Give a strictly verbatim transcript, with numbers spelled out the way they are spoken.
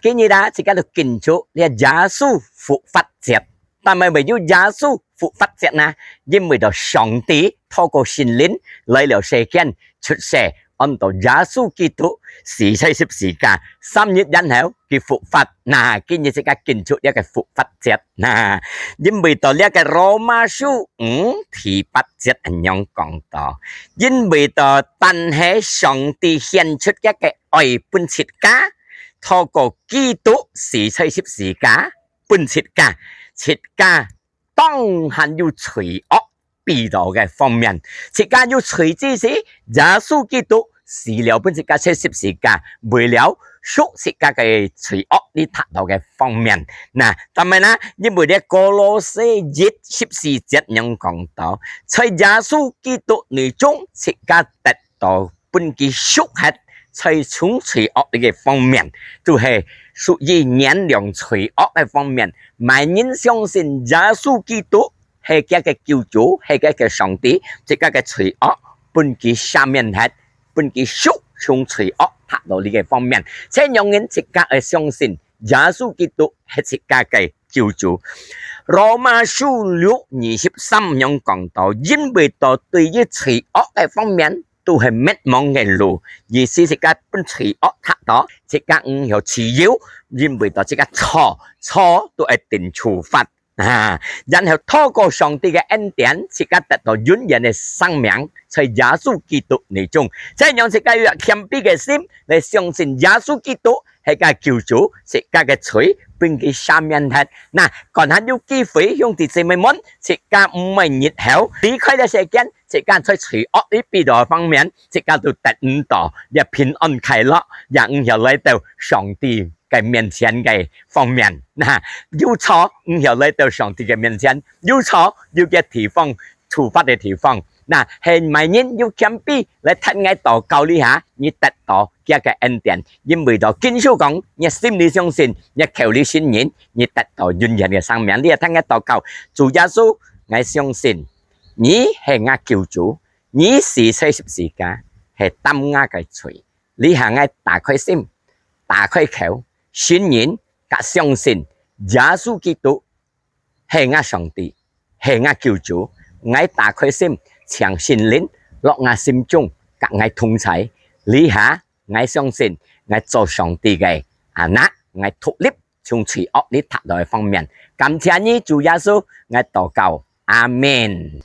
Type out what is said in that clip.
今日啊，自家就慶祝這耶穌復活節。但係為有耶穌復活節呢？因為到上帝透過聖靈來了世間出世，安到耶穌基督死在十字架，三日然後佢復活。那今日自家慶祝這个復活節。那因為到這个羅馬書五第八節恁樣講到，因為到但係上帝顯出佢个愛分自家，透過基督死在十字架，分自家，自家當還有罪惡 被挈个方面，自家有罪之時，耶穌基督死了分自家在十字架，為了贖自家个罪惡，你達到个方面。那，但係呢，因為這歌羅西一十四節恁樣講到，在耶穌基督內中，自家得到分佢贖忒，在從罪惡這个方面，就係屬於原諒罪惡个方面。麼人相信耶穌基督 係佢个救主，係佢个上帝，自家个罪惡分佢赦免忒，分佢贖從罪惡達到這个方面。這樣人自家愛相信耶穌基督係自家个救主。羅馬書六二十三恁樣講到，因為到對於罪惡个方面，都係滅亡个路，意思自家分罪惡達到，自家毋曉自由，因為到自家錯，錯都愛定處罰。 啊，然後透過上帝个恩典，自家得到永遠个生命，在耶穌基督內中。這樣自家有謙卑个心來相信耶穌基督係个救主，自家个罪分佢赦免忒。那，看還有機會，兄弟姊妹們，自家毋愛日後離開這世間，自家在罪惡裡背个方面，自家都得毋到這平安快樂，也毋曉來到上帝 个面前个方面。那，有錯，毋曉來到上帝个面前，有錯，有个地方，處罰个地方。那，係麼人有謙卑來聽𠊎禱告這下，你得到佢个恩典。因為到經書講，你心裡相信，你口裡承認，你得到永遠个生命。你也聽𠊎禱告，主耶穌，𠊎相信你係𠊎救主，你死在十字架，係擔𠊎个罪。 這下𠊎打開心，打開口，承認佮相信耶穌基督係𠊎上帝，係𠊎救主。𠊎打開心，請聖靈落𠊎心中，佮𠊎同在。這下𠊎相信，𠊎做上帝个anak，𠊎獨立從罪惡裡脫離个方面。感謝你，主耶穌，𠊎禱告，阿們。